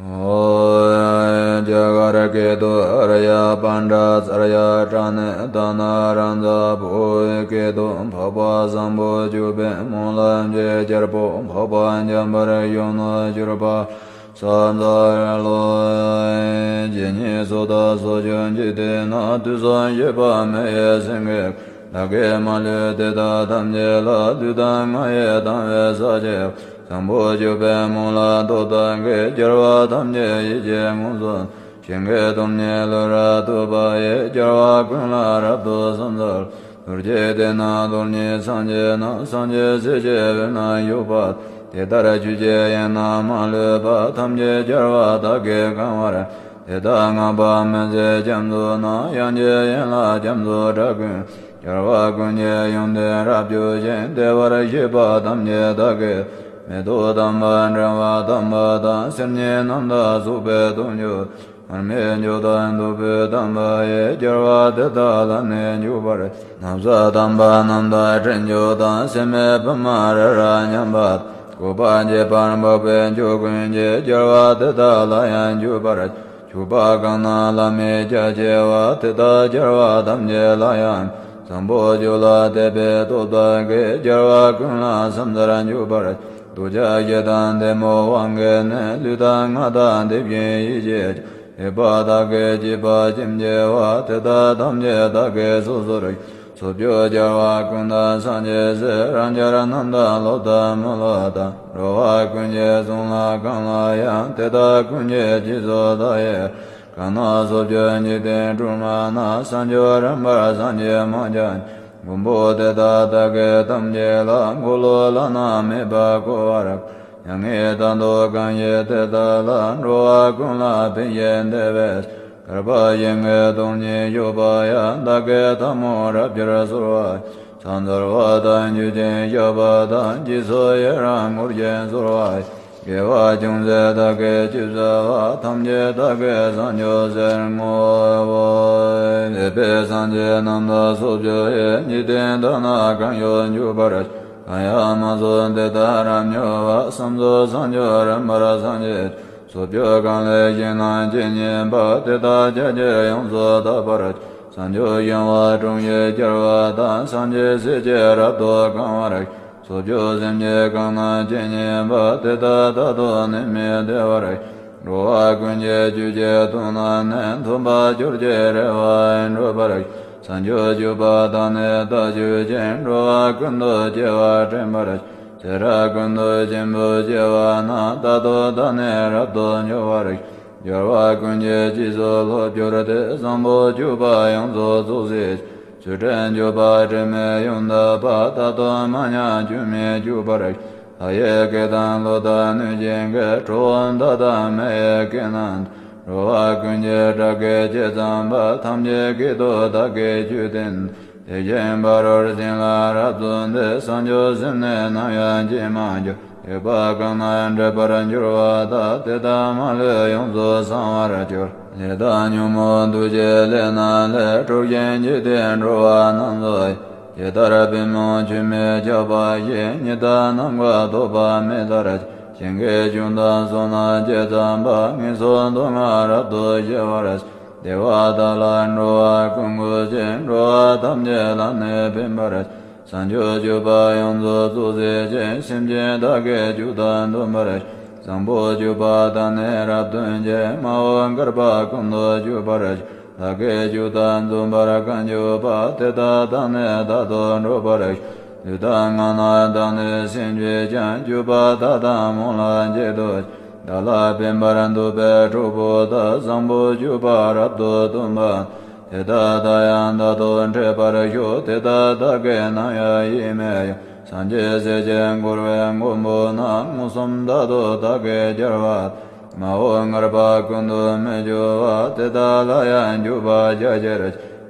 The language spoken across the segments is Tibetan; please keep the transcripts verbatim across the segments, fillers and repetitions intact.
ཨོ། རྒྱ་གར་སྐད་དུ། ཨཱརྱ་པཎྜི་ཏ་ཙརྱ་པྲ་ཎི་ད་ན་རཱ་ཛ་བོ་ཝེ་སྐད་དུ། འཕགས་པ་བཟང་པོ་སྤྱོད་པའི་སྨོན་ལམ་གྱི་རྒྱལ་པོ། འཕགས་པ་འཇམ་དཔལ་གཞོན་ནུར་གྱུར་པ། ས་འཛམ་བུ་གླིང་ཇི་སྙེད་སུ་དག་སོགས་ཀྱང་འཇིག་རྟེན་ན་དུས་གསུམ་གཤེགས་པ་མི་ཡི་སེང་གེ། བདག་གིས་མ་ལུས་དེ་དག་ཐམས་ཅད་ལ། ལུས་དང་ངག་ཡིད་དང་བས་ཕྱག་བགྱི། བཟང་པོ་སྤྱོད་པའི་སྨོན་ལམ་སྟོབས་དག་གིས། རྒྱལ་བ་ཐམས་ཅད་ཡིད་ཀྱིས་མངོན་སུམ། ཞིང་གི་སྟོབས་ཉིད་ལུས་རབ་ཐོབ་པ་ཡིས། རྒྱལ་བ་ཀུན་ལ་རབ་ཏུ་ཕྱག་འཚལ་ལོ། རྡོ་རྗེ་གདན་ནི་རྡོར་སྙིང་སངས་རྒྱས་ན། སངས་རྒྱས་སྲས་ཀྱི་དབུས་ན་བཞུགས་པ། དེ་ལྟར་ཆོས་ཀྱི་དབྱིངས་རྣམས་མ་ལུས་པ། ཐམས་ཅད་རྒྱལ་བ་དག་གིས་གང་བར། དེ་དག་བསྔགས་པ་མི་ཟད་རྒྱ་མཚོ་ན། དབྱངས་ཀྱི་ཡན་ལག་རྒྱ་མཚོའི་སྒྲ་ཀུན། རྒྱལ་བ་ཀུན་གྱི་ཡོན་ཏན་རབ་རྒྱས་ཤིང་། བདེ་བར་གཤེགས་པ་ཐམས་ཅད་དག་གི། མེ་ཏོག་དམ་པ་དྲི་བ་དམ་པ་དང་། གསེར་སྙན་རྣམས་དང་སོགས་པའི་དུང་ཆོས། མར་མེ་མཆོག་དང་ཐུབ་པའི་དམ་པ་ཡིས། རྒྱལ་བ་དེ་དག་ལ་ནི་འཇུག་པར། ན་བཟའ་དམ་པ་རྣམས་དང་སྤྲིན་མཆོག་དང་། སྲེད་མེད་པདྨ་རི་རབ་མཉམ་པ། བཀོད་པ་འཇིགས་པར་འཕགས་པའི་མཆོག་ཀུན་གྱིས། རྒྱལ་བ་དེ་དག་ལ་ཡང་འཇུག་པར། ཕྱུག་པ་གང་རྣམས་ལ་མི་སྐྱབས་ཆེ་བ། དེ་དག་རྒྱལ་བ་ཐམས་ཅད་ལ་ཡང་། བཟང་པོ་སྤྱོད་ལ་དད་པའི་སྟོབས་དག་གིས། རྒྱལ་བ་ཀུན་ལ་ཕྱག་འཚལ་འཇུག་པར། འདོད་ཆགས་ཞེ་སྡང་གཏི་མུག་དབང་གིས་ནི། ལུས་དང་ངག་དང་ལྡན་ཞིང་ཡིད་ཀྱིས་ཀྱང་། ལེགས་པ་དག་གིས་བགྱིས་པ་ཅིས་ཆེ་བ། དེ་དག་ཐམས་ཅད་བདག་གིས་སོ་སོར། སོ་བསྐྱོད་རྒྱལ་བ་ཀུན་དང་སངས་རྒྱས་སྲས། རང་རྒྱལ་རྣམས་དང་སློབ་དང་མི་སློབ་དང་། འགྲོ་བ་ཀུན་གྱི་གསུང་ལ་གང་ལ་ཡང་། དེ་དག་ཀུན་གྱི་རྗེས་སུ་བདག་ཡི། གང་རྣམས་སོ་བསྐྱོད་འཇིག་རྟེན་སྒྲོན་མ་ན། བྱང་ཆུབ་རིམ་པར་སངས་རྒྱས་མ་ཆགས། མགོན་པོ་དེ་དག་བདག་གིས་ཐམས་ཅད་ལ། འཁོར་ལོ་བླ་ན་མེད་པ་བསྐོར་བར། མྱ་ངན་ལྟ་དུ་གང་བཞེད་དེ་དག་ལ། འགྲོ་བ་ཀུན་ལ་ཕན་ཞིང་བདེ་བའི། བསྐལ་པ་ཞིང་གི་སྟོང་ཉིད་བཞུགས་པ་ཡང་། བདག་གིས་ཐལ་མོ་རབ་སྦྱར་གསོལ་བ། ཕྱག་འཚལ་བ་དང་མཆོད་ཅིང་བཤགས་པ་དང་། རྗེས་སུ་ཡི་རང་བསྔོ་ཞིང་གསོལ་བ། དགེ་བ་ཅུང་ཟད་བདག་གིས་ཅི་བསགས་པ། ཐམས་ཅད་བདག་གིས་བྱང་ཆུབ་ཕྱིར་བསྔོའོ། ལེགས་པའི་སངས་རྒྱས་རྣམས་དང་སོ་བསྐྱོད་ཡི། འཇིག་རྟེན་དག་ན་གང་བཞུགས་འཇུག་པར། གང་ཡང་མ་གསུངས་དེ་དག་རབ་སྨྲས་པ། བསམ་རྫོགས་བྱང་ཆུབ་རིམ་པར་སངས་རྒྱས། སོ་བསྐྱོད་གང་ལས་ཞིང་རྣམས་ཇི་སྙེད་པ། དེ་དག་རྒྱ་ཆེར་ཡོངས་སུ་དག་པར། བྱང་ཆུབ་ཤིང་དབང་དྲུང་གི་རྒྱལ་བ་དང་། སངས་རྒྱས་སྲས་ཀྱིས་རབ་ཏུ་གང་བར། སོ་བསྐྱོད་སེམས་ཅན་གང་རྣམས་ཇི་སྙེད་པ། དེ་དག་རྟག་ཏུ་ནད་མེད་བདེ་བར། འགྲོ་བ་ཀུན་གྱི་རྒྱུད་ཀྱི་དོན་རྣམས་ནི། མཐུན་པར་གྱུར་ཅིང་རེ་བ་འགྲུབ་པར། བྱང་ཆུབ་སྤྱོད་པ་དག་ནི་བདག་སྤྱོད་ཅིང་། འགྲོ་བ་ཀུན་ཏུ་སྐྱེ་བ་དྲན་པར། ཚེ་རབས་ཀུན་ཏུ་སྐྱེས་བུ་སྐྱེ་བ་ན། རྟག་ཏུ་བདག་ནི་རབ་ཏུ་འབྱོར་བར། རྒྱལ་བ་ཀུན་གྱི་རྗེས་སུ་སློབ་གྱུར་ཏེ། བཟང་པོ་སྤྱོད་པ་ཡོངས་སུ་རྫོགས་སྲིད། ཆོས་དྲན་སྤྱོད་པ་དྲི་མེད་ཡོངས་དག་པ། རྟག་ཏུ་མ་ཉམས་སྐྱོན་མེད་གྱུར་པར། ལྷ་ཡི་སྐད་དང་ཀླུ་དང་གནོད་སྦྱིན་སྐད། གྲུལ་བུམ་དག་དང་མི་ཡི་སྐད་རྣམས་དང་། འགྲོ་བ་ཀུན་གྱི་སྒྲ་སྐད་ཇི་ཙམ་པ། ཐམས་ཅད་སྐད་དུ་བདག་གིས་ཆོས་བསྟན་ཏོ། དེ་བཞིན་ཕ་རོལ་ཕྱིན་ལ་རབ་རྫོགས་ཏེ། བྱང་ཆུབ་སེམས་ནི་ནམ་ཡང་ཇི་མ་འཇོག་ལེགས་པ་གང་རྣམས་འགྲུབ་པར་འགྱུར་བ་དག་དེ་དག་མ་ལུས་ཡོངས་སུ་བྱང་བར་གྱུར། ལས་དང་ཉོན་མོངས་དུག་གི་ལས་རྣམས་ལས། འགྲོ་ཞིང་འཇིག་རྟེན་འགྲོ་བ་རྣམས་སུ། ཇི་ལྟར་པུས་མོ་ཆུ་མིག་ཁྱབ་པ་བཞིན། ཉི་ཟླ་ནམ་མཁའ་ཐོགས་པ་མེ་ལྟར། ཞིང་གི་ཆུ་དང་སོ་ནམ་ཇི་ཙམ་པ། ངན་སོང་སྡུག་བསྔལ་རབ་ཏུ་ཞི་བར། བདེ་བ་དག་ལ་འགྲོ་བ་ཀུན་གུས་ཤིང་། འགྲོ་བ་ཐམས་ཅད་ལ་ནི་ཕན་པར། བྱང་ཆུབ་སྤྱོད་པ་ཡོངས་སུ་རྫོགས་བྱེད་ཅིང་། སེམས་ཅན་དག་གི་སྐྱོན་དག་འདོམས་པར། བཟང་པོ་སྤྱོད་པ་དག་ནི་རབ་སྟོན་ཅིང་། མ་འོངས་བསྐལ་པ་ཀུན་ཏུ་སྤྱོད་པར། བདག་གི་སྐྱོན་དག་འདོམས་པར་གང་གྱུར་པ། དེ་དག་དང་ནི་རྟག་ཏུ་འགྲོགས་པར། ལུས་དང་ངག་རྣམས་དང་ནི་སེམས་ཀྱིས་ཀྱང་། སྤྱོད་པ་དག་དང་སྨོན་ལམ་གཅིག་ཏུ། བདག་ལ་ཕན་པར་འདོད་པའི་གྲོགས་པོ་དག་བཟང་པོ་སྤྱོད་པ་རབ་ཏུ་སྟོན་པ། དེ་དག་དང་ཡང་རྟག་ཏུ་འཕྲད་པར་ཤོག་དེ་དག་བདག་གིས་ནམ་ཡང་ཡིད་མི་དབྱུང་། སངས་རྒྱས་སྲས་ཀྱིས་བསྐོར་བའི་མགོན་པོ་རྣམས། མངོན་སུམ་རྟག་ཏུ་བདག་གིས་རྒྱལ་བ། མ་འོངས་བསྐལ་པ་ཀུན་ཏུ་མི་སྐྱོ་བ། དེ་དག་ལ་ཡང་འཇུག་པར་བྱ་ཕྱིར།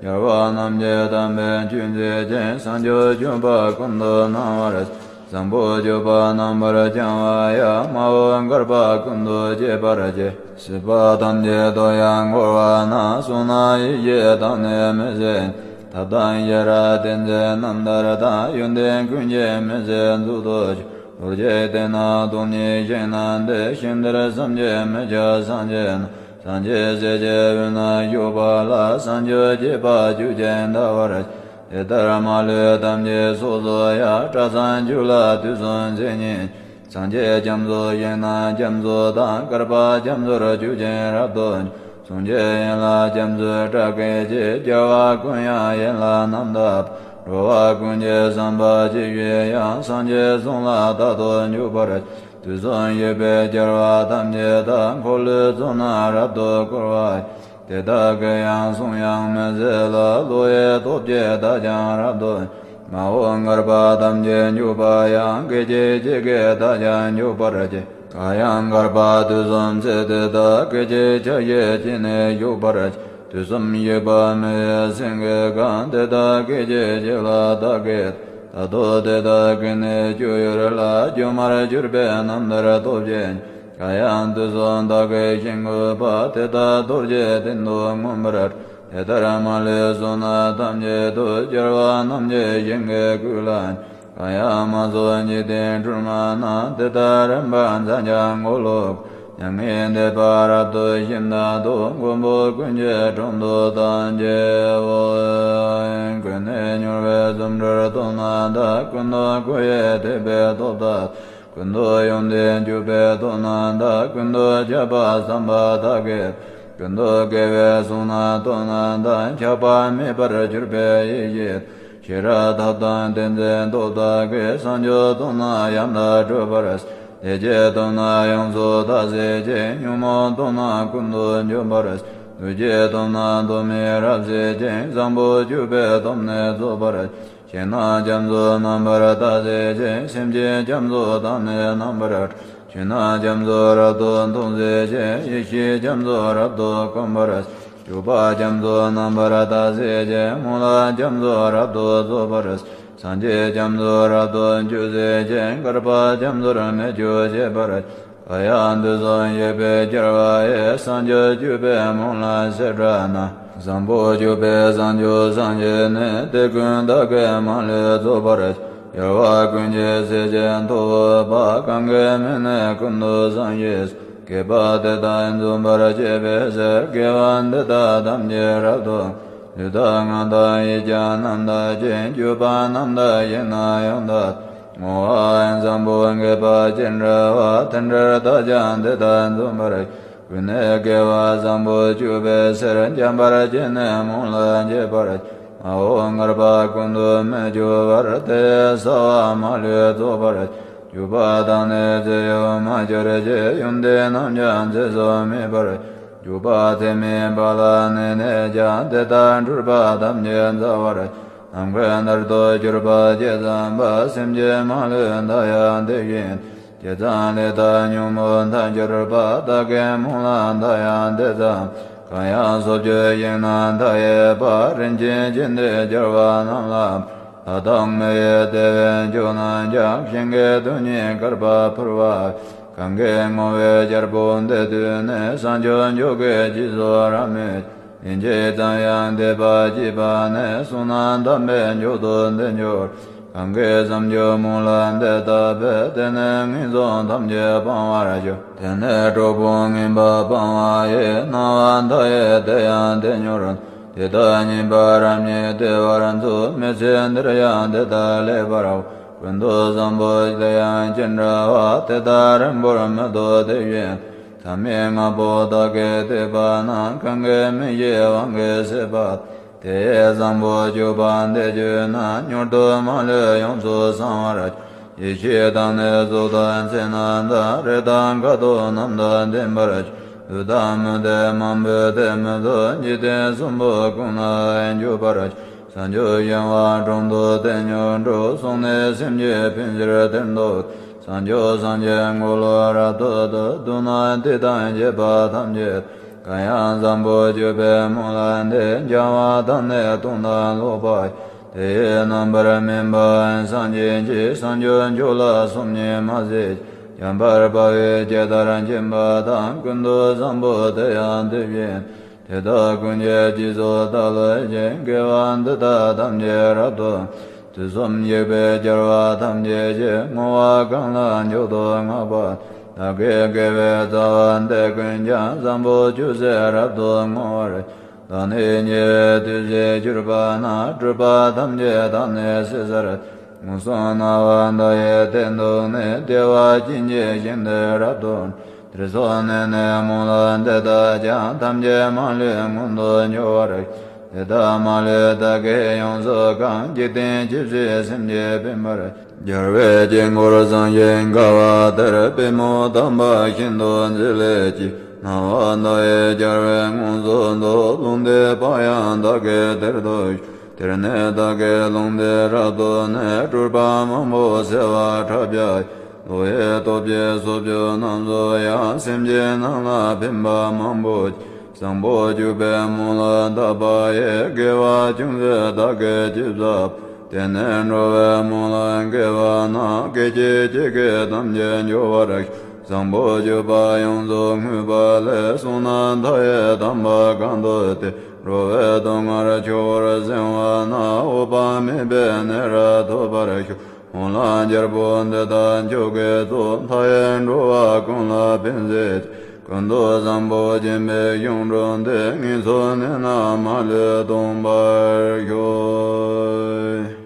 རྒྱལ་བ་རྣམས་ཀྱི་དམ་པའི་ཆོས་མཛད་ཅིང་། བྱང་ཆུབ་སྤྱོད་པ་ཀུན་ཏུ་སྣང་བར། བཟང་པོ་སྤྱོད་པ་རྣམ་པར་སྦྱང་བ་ཡང་། མ་འོངས་བསྐལ་པ་ཀུན་ཏུ་སྤྱད་པར་བགྱི། སྲིད་པ་ཐམས་ཅད་དུ་ཡང་འཁོར་བ་ན། བསོད་ནམས་ཡེ་ཤེས་དག་ནི་མི་ཟད། ཐབས་དང་ཤེས་རབ་ཏིང་འཛིན་རྣམ་ཐར་དང་། ཡོན་ཏན་ཀུན་གྱི་མི་ཟད་མཛོད་དུ་གྱུར། རྡོ་རྗེ་སྟེང་ན་སྟོང་ཉིད་ཞིང་ན་འདི། ཞིང་འདིར་བསམ་གྱིས་མི་ཁྱབ་སངས་རྒྱས་རྣམས། སངས་རྒྱས་སྲས་ཀྱི་དབུས་ན་བཞུགས་པ་ལ། སངས་རྒྱས་བསྐྱེད་པ་བཅུ་གཅིག་འདའ་བར་བྱེད། དེ་ལྟར་མ་ལུས་ཐམས་ཅད་སོ་སོ་ཡང་། སྐྲ་བསང་བཅུ་ལ་དུས་གསུམ་ཚེ་སྙིང་རྗེ། སངས་རྒྱས་རྒྱ་མཚོ་ཞིང་ན་རྒྱ་མཚོ་དང་། བསྐལ་པ་རྒྱ་མཚོར་བཅུ་གཅིག་རབ་ཏུ་འབྱུང་། གསུང་གཅིག་ཡན་ལག་རྒྱ་མཚོའི་སྒྲ་སྐད་ཀྱིས། རྒྱལ་བ་ཀུན་དབྱངས་ཡན་ལག་རྣམ་དག་པ། འགྲོ་བ་ཀུན་གྱི་བསམ་པ་ཇི་བཞིན་དབྱངས། སངས་རྒྱས་གསུང་ལ་རྟག་ཏུ་འཇུག་པར་བྱེད། དུས་གསུམ་གཤེགས་པའི་རྒྱལ་བ་ཐམས་ཅད་དང་། འཁོར་ལོའི་གཙུག་ན་རབ་ཏུ་བསྐོར་བ་ཡི། དེ་དག་གི་ཡང་གསུང་དབྱངས་མི་ཟད་ལ། བློ་ཡི་སྟོབས་ཀྱིས་བདག་ཀྱང་རབ་ཏུ། མ་འོངས་བསྐལ་པ་ཐམས་ཅད་འཇུག་པ་ཡང་། སྐད་ཅིག་གཅིག་གིས་བདག་ཀྱང་འཇུག་པར་བགྱི། གང་ཡང་བསྐལ་པ་དུས་གསུམ་ཚེ་དེ་དག་སྐད་ཅིག་ཆ་ཤས་གཅིག་ནས་ཞུགས་པར་བགྱི། དུས་གསུམ་གཤེགས་པ་མི་ཡི་སེང་གེ་གང་། དེ་དག་སྐད་ཅིག་གཅིག་ལ་བདག་སྐད། ད་དུང་དེ་དག་གི་ནི་སྤྱོད་ཡུལ་ལ། སྒྱུ་མར་གྱུར་པའི་རྣམ་ཐར་སྟོབས་ཀྱིས། གང་ཡང་དུས་གསུམ་བདག་གིས་ཞིང་བཀོད་པ། དེ་དག་རྡོ་རྗེའི་སྟེང་དུ་མངོན་པར། དེ་ལྟར་མ་ལུས་གསུང་རྣམས་ཐམས་ཅད་དུ། རྒྱལ་བ་རྣམས་ཀྱི་ཞིང་གི་སྐུ་ལ། གང་ཡང་མ་གསུངས་འཇིག་རྟེན་སྒྲོན་མ་རྣམས། དེ་དག་རིམ་པར་འཛིན་ཀྱང་འཁོར་ལོ། མྱ་ངན་འདས་པ་རབ་ཏུ་ཞི་བ་དང་། མགོན་པོ་ཀུན་གྱི་དྲུང་དུ་བདག་བསྐྱེད་པ། ཀུན་ནས་མྱུར་བའི་རྫུ་འཕྲུལ་སྟོབས་རྣམས་དང་། ཀུན་ཏུ་བཀོད་པའི་ཐེག་པའི་སྟོབས་དང་། ཀུན་ཏུ་ཡོན་ཏན་སྤྱོད་པའི་སྟོབས་རྣམས་དང་། ཀུན་ཏུ་ཁྱབ་པ་བསམ་པ་ཐག་གི། ཀུན་ཏུ་དགེ་བའི་གསུང་རྣམས་སྟོབས་རྣམས་དང་། ཆགས་པ་མེད་པར་གྱུར་པའི་ཡེ་ཤེས། ཤེས་རབ་ཐབས་དང་ཏིང་འཛིན་སྟོབས་དག་གིས། བྱང་ཆུབ་སྟོབས་རྣམས་ཡང་དག་སྒྲུབ་པར་བྱེད། བདེ་གཤེགས་སྟོབས་རྣམས་ཡོངས་སུ་དག་བྱེད་ཅིང་། ཉོན་མོངས་སྟོབས་རྣམས་ཀུན་ཏུ་འཇོམས་པར་བྱེད། འདུ་བྱེད་སྟོབས་རྣམས་སྟོབས་མེད་རབ་བྱེད་ཅིང་། བཟང་པོ་སྤྱོད་པའི་སྟོབས་ནི་རྫོགས་པར་བྱེད། ཞིང་རྣམས་རྒྱ་མཚོ་རྣམ་པར་དག་བྱེད་ཅིང་། སེམས་ཅན་རྒྱ་མཚོ་དག་ནི་རྣམ་པར་སྒྲོལ། ཆོས་རྣམས་རྒྱ་མཚོ་རབ་ཏུ་འཐོམས་བྱེད་ཅིང་། ཡེ་ཤེས་རྒྱ་མཚོ་རབ་ཏུ་སྐོམ་པར་བྱེད། སྤྱོད་པ་རྒྱ་མཚོ་རྣམ་པར་དག་བྱེད་ཅིང་། སྨོན་ལམ་རྒྱ་མཚོ་རབ་ཏུ་རྫོགས་པར་བྱེད། སངས་རྒྱས་རྒྱ་མཚོ་རབ་ཏུ་འཇུག་བྱེད་ཅིང་། བསྐལ་པ་རྒྱ་མཚོར་མི་སྐྱོ་བྱེད་པར་བྱེད། གང་ཡང་དུས་གསུམ་གཤེགས་པའི་རྒྱལ་བ་ཡི། བྱང་ཆུབ་སྤྱོད་པའི་སྨོན་ལམ་བྱེ་བྲག་རྣམས། བཟང་པོ་སྤྱོད་པའི་བྱང་ཆུབ་སངས་རྒྱས་ནི། དེ་ཀུན་བདག་གིས་མ་ལུས་རྫོགས་པར་བྱེད། རྒྱལ་བ་ཀུན་གྱི་སྲས་ཀྱི་ཐུ་བོ་པ། གང་གི་མིང་ནི་ཀུན་ཏུ་བཟང་ཞེས། བསྐལ་པ་དེ་དག་འཇོམས་པར་བྱེད་པའི་ཕྱིར། དགེ་བ་འདི་དག་ཐམས་ཅད་རབ་ཏུ། ལུས་དང་ངག་དང་ཡིད་ཀྱང་རྣམ་དག་ཅིང་། སྤྱོད་པ་རྣམ་དག་ཞིང་རྣམས་ཡང་དག་བཟང་པོ་དགེ་བ་ཅི་འདྲ་བ། དེ་འདྲར་བདག་ཀྱང་དེ་དག་འཇོམས་པར། ཀུན་ནས་དགེ་བ་བཟང་པོ་སྤྱོད་པའི་ཕྱིར། འཇམ་དཔལ་གྱིས་ནི་སྨོན་ལམ་བརྒྱ་པར། མ་འོངས་བསྐལ་པ་ཀུན་ཏུ་མི་སྐྱོ་བར། དེ་ཡི་བྱ་བ་མ་ལུས་རྫོགས་པར། སྤྱོད་པ་དག་ནི་ཚེ་ཡུན་མ་ཆད་ཅིང་། ཡོན་ཏན་རྣམས་ཀྱང་ཚེ་གཟུགས་མེད་པར། སྤྱོད་པ་ཚད་མེད་པ་ལ་གནས་ནས་ཀྱང་། དེ་དག་འགྲུབ་པ་ཐམས་ཅད་མཛའ་བར། ནམ་མཁའི་མཐར་ཐུག་གྱུར་པ་ཇི་ཙམ་པ། སེམས་ཅན་མ་ལུས་མཐའ་ཡས་དེ་བཞིན། ཇི་ཙམ་ལས་དང་ཉོན་མོངས་མཐའ་གྱུར་པ། བདག་གི་སྨོན་ལམ་མཐའ་ཡས་དེ་ཙམ། གང་ཡང་སོ་སྐྱེ་ཞིང་རྣམས་མཐའ་ཡས་པ། རིན་ཆེན་ཅན་དེ་རྒྱལ་བ་རྣམས་ལ། ལྷ་དང་མི་ཡི་དེ་བས་མཆོག་རྣམས་ཀྱང་། ཞིང་གི་རྡུལ་སྙེད་བསྐལ་པར་འཕུར་བ། གང་གིས་བསྔོ་བའི་རྒྱལ་པོ་འདི་ཐོས་ནས། བྱང་ཆུབ་མཆོག་གི་རྗེས་སུ་རབ་མོས། ལན་གཅིག་ཙམ་ཡང་དད་པ་བསྐྱེད་པ་ནི། བསོད་ནམས་དམ་པའི་མཆོག་ཏུ་འདི་འགྱུར། གང་གིས་བྱང་ཆུབ་སྨོན་ལམ་འདི་བཏབ་པས། དེ་ནི་ངན་སོང་ཐམས་ཅད་སྤང་བར་འགྱུར། དེ་ནི་གྲོགས་པོ་ངན་པ་སྤང་བ་ཡི། སྣང་བ་མཐའ་ཡས་དེ་ཡང་དེ་མྱུར། དེ་དག་ཉེས་པ་རབ་ཉིད་བདེ་བར་འཚོ། མི་ཚེ་འདིར་ཡང་དེ་དག་ལེགས་པར་འོང་། ཀུན་ཏུ་བཟང་པོ་དེ་ཡང་ཅི་འདྲ་བ། དེ་དག་རིང་པོར་མི་ཐོགས་དེ་བཞིན། མཚམས་མེད་ལྔ་པོ་དག་གིས་བསྡུས་པ་རྣམས། གང་གིས་མི་ཤེས་དབང་གིས་ཟད་པ། དེ་ཡི་བཟང་པོ་སྤྱོད་པ་འདི་བཅུ་རྣམས། མྱུར་དུ་མ་ལུས་ཡོངས་སུ་བྱང་བར་བྱེད། ཡེ་ཤེས་དང་ནི་གཟུགས་དང་མཚན་རྣམས་དང་། རེག་དང་ཁ་དོག་རྣམས་དང་ལྡན་པར་བྱེད། ལུས་དང་མི་ལྡན་མང་པོས་དེ་མི་ཚོར། འཇིག་རྟེན་གསུམ་པོ་ཀུན་ལ་འཇུག་པར་བྱེད། བྱང་ཆུབ་ཤིང་དབང་དྲུང་དུ་དེ་མྱུར་འགྲོ། སོང་ནས་སེམས་ཅན་ཕན་ཕྱིར་དེར་འདུག། བྱང་ཆུབ་སངས་རྒྱས་འཁོར་ལོ་རབ་ཏུ་བསྡུ། བསྡུ་ན་དེ་དང་བཅས་པ་ཐམས་ཅད། གང་ཡང་བཟང་པོ་སྤྱོད་པའི་སྨོན་ལམ་འདི། སྦྱང་བ་དང་ནི་སྟོང་དང་ལོག་པ། དེ་ཡི་རྣམ་པར་སྨིན་པ་སངས་རྒྱས་ཀྱི། བྱང་ཆུབ་མཆོག་ལ་སོམ་ཉི་མ་བྱེད། འཇམ་དཔལ་དཔའ་བོས་ཇི་ལྟར་མཁྱེན་པ་དང་། ཀུན་ཏུ་བཟང་པོ་དེ་ཡང་དེ་བཞིན། དེ་དག་ཀུན་གྱི་རྗེས་སུ་བདག་སློབ་ཅིང་། དགེ་བ་འདི་དག་ཐམས་ཅད་རབ་ཏུ། དུས་གསུམ་གཤེགས་པའི་རྒྱལ་བ་ཐམས་ཅད་ཀྱི། བསྔོ་བ་གང་ལ་མཆོག་ཏུ་བསྔགས་པ། བདག་གི་དགེ་བའི་རྩ་བ་འདི་ཀུན་ཀྱང་། བཟང་པོ་སྤྱོད་ཕྱིར་རབ་ཏུ་བསྔོ་བར་བྱ། བདག་ནི་ཉེ་བའི་དུས་སུ་གྱུར་པ་ན། སྒྲིབ་པ་ཐམས་ཅད་དག་ནི་སེལ་ཕྱིར། ངན་སོང་སྣང་བ་མཐའ་ཡས་སྟེང་དུ་ནི། བདེ་བ་ཅན་གྱི་ཞིང་དུ་རབ་ཏུ། དེར་སོང་ནས་ནི་སྨོན་ལམ་འདི་དག་ཀྱང་། ཐམས་ཅད་མ་ལུས་མངོན་དུ་འགྱུར་བར་ཤོག། དེ་དག་མ་ལུས་བདག་གིས་ཡོངས་སུ་བཀང་། འཇིག་རྟེན་ཇི་སྲིད་སེམས་ཅན་ཕན་པར། རྒྱལ་བའི་དཀྱིལ་འཁོར་བཟང་ཞིང་དགའ་བ་དེར། པུས་མོ་དམ་པ་ཤིན་ཏུ་མཛེས་ལེགས་ཀྱིས། སྣང་བ་མཐའ་ཡས་རྒྱལ་བས་མངོན་སུམ་དུ། ལུང་བསྟན་པ་ཡང་བདག་གིས་དེར་ཐོས་ཤོག། དེར་ནི་བདག་གིས་ལུང་བསྟན་རབ་ཏུ་ནི། སྤྲུལ་པ་མང་པོ་གསལ་བར་འཁྲབ་པ་ཡི། བློ་ཡི་སྟོབས་ཀྱིས་སོ་བཅུ་རྣམས་སུ་ཡང་། སེམས་ཅན་རྣམས་ལ་ཕན་པ་མང་པོ་བྱེད། བཟང་པོ་སྤྱོད་པའི་སྨོན་ལམ་བཏབ་པ་ཡིས། དགེ་བ་ཅུང་ཟད་བདག་གིས་ཅི་བསགས་པ། དེ་ནི་འགྲོ་བའི་སྨོན་ལམ་དགེ་བ་རྣམས། སྐད་ཅིག་གཅིག་གིས་ཐམས་ཅད་འབྱུང་བར་ཤོག། བཟང་པོ་སྤྱོད་པ་ཡོངས་སུ་བསྔོས་པ་ལས། བསོད་ནམས་མཐའ་ཡས་དམ་པ་གང་ཐོབ་སྟེ། འགྲོ་བའི་སྡུག་བསྔལ་ཆུ་བོར་བྱིང་བ་ན། འོད་དཔག་མེད་པའི་གནས་རབ་ཐོབ་པར་ཤོག། སྨོན་ལམ་རྒྱལ་པོ་འདི་དག་མཆོག་གི་གཙོ། མཐའ་ཡས་འགྲོ་བ་ཀུན་ལ་ཕན་བྱེད་ཅིང་། ཀུན་ཏུ་བཟང་པོ་སྦྱིན་པའི་གཞུང་གྲུབ་སྟེ། ངན་སོང་གནས་རྣམས་མ་ལུས་སྟོངས་པར་ཤོག།